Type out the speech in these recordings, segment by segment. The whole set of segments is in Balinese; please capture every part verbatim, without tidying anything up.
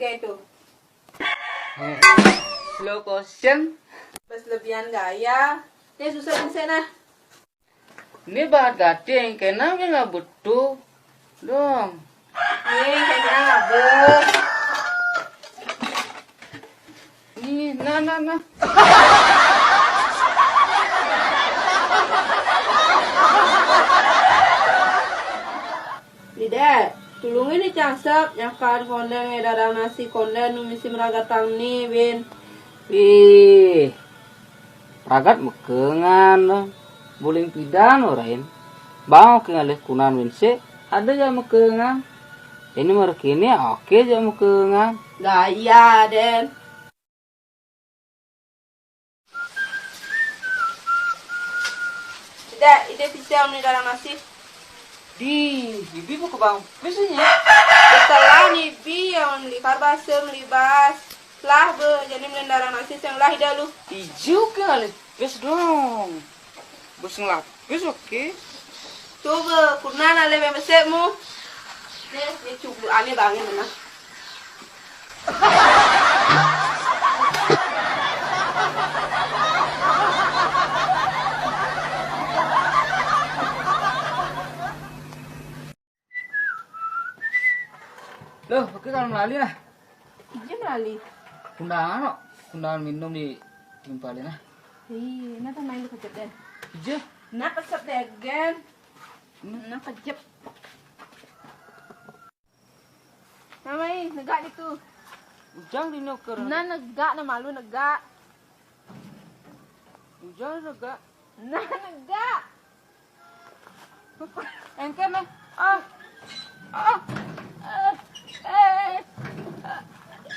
Itu. Slow motion. Bes lebihan gaya. Ini susah pincénnya. Ini bahat gati yang kena yang nggak butuh dong. Ini kena nggak bes. Ini, nah, nah, nah. Didé, tulungin ni cangsep, nyangkan kondén, darang nasi kondén, nu misi meragatang ni, Win. Ih, ragat mekengan, buling pidan orain. Bang oké ngalih kunan Win sé, ada ja mekengan. Ini merek ini oké ja mekengan. Gaya, Den. Dek, ide pisang ni dalam nasi. Di, bibi buka bang. Biasanya. Setelah ni bi yang di karbasem libas. Lah be, jadi melen dalam nasi yang lah ide lu. Ijo ke ale. Bes dong. Bes ngelapis oké. Tuh be, kurnan ale bemesek mu. Deh, dia cubu ale bangin menang. Loh, oké kalau melali lah. Ije melali. Kundangan kok. Kundangan minum di timpalin lah. Ih, nah tuh main lu kejep deh. Ije. Nah, kejep deh, Gen. Nah, kejep. Nah, mai, negak di tu. Ujang di nuker. Nah, negak, nah malu negak. Ujang negak. Nah, negak. Engker nih. Ah. Ah. Eh. Eh.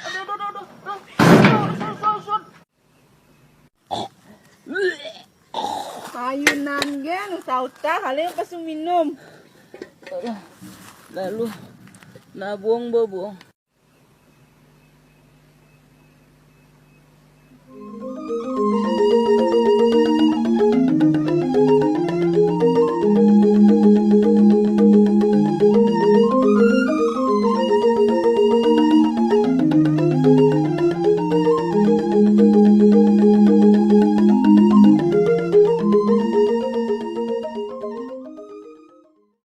Aduh, aduh, aduh, aduh. Aduh. Aduh, aduh, aduh, aduh. Ayunan gén, usaha-usaha kali pas minum. Lalu, nah buong, buong.